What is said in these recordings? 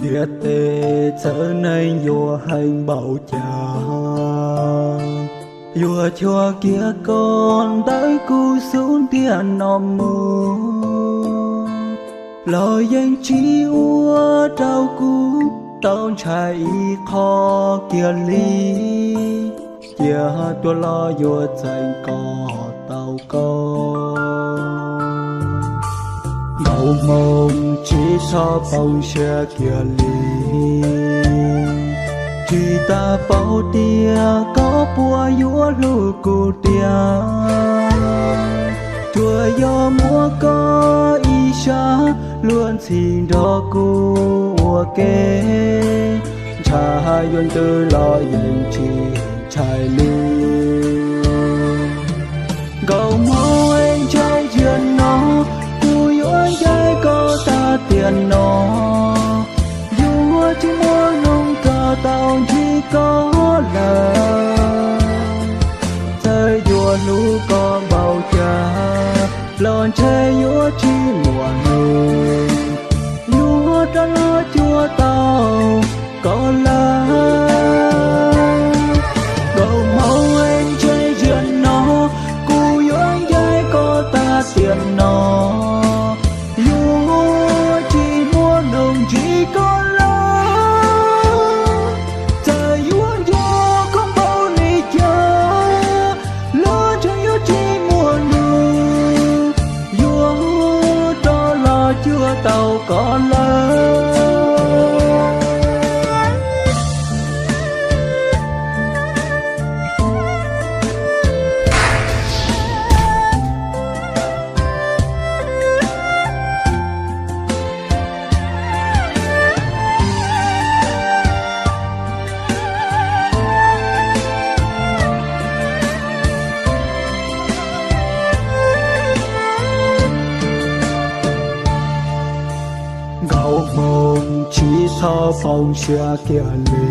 Ntiaj teb txawv neeg yuav heev npaum cas, yuav cuag kiag koj ntawm kuv xub ntiag no mus, los yeej tsis ua rau kuv tau ntshai ib qho kiag li. Cia tuaj los yuav txeeb kom tau koj. Nkaus hmoo tsis txhob poob siab kiag li. Tsis tas paub tias koj puas yuav hlub kuv tiag. Tsuas yog muab koj ib sab luag ntxhi nrog kuv ua ke, ntshai yuav ntws los yeej tsis ntshai li. Nkaus hmoo ntshai ziag no, kuv yuav ncaim koj tag tiam no. Yuav tsis muaj hnub koj tau ntsib koj lawm. Txawm yuav hlub koj npaum cas los ntshe yuav tsis muaj hnub yuav rov los cuag tau koj lawm. Nkaus hmoo ntshai ziag no, kuv yuav ncaim koj tag tiam no. Yuav tsis muaj hnub ntsib koj lawm. Txawm yuav nco koj npaum li cas los ntshe yuav tsis muaj hnub yuav rov los cuag tau koj lawm. Nkaus hmoo tsis txhob poob siab kiag li.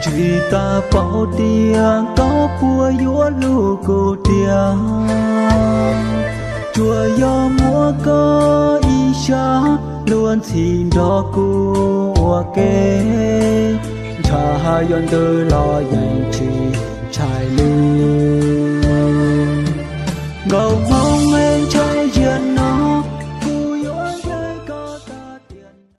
Tsis tas paub tias koj puas yuav hlub kuv tiag. Tsuas yog muab koj ib sab luag ntxhi nrog kuv ua ke, ntshai yuav ntws los yeej tsis ntshai li. Nkaus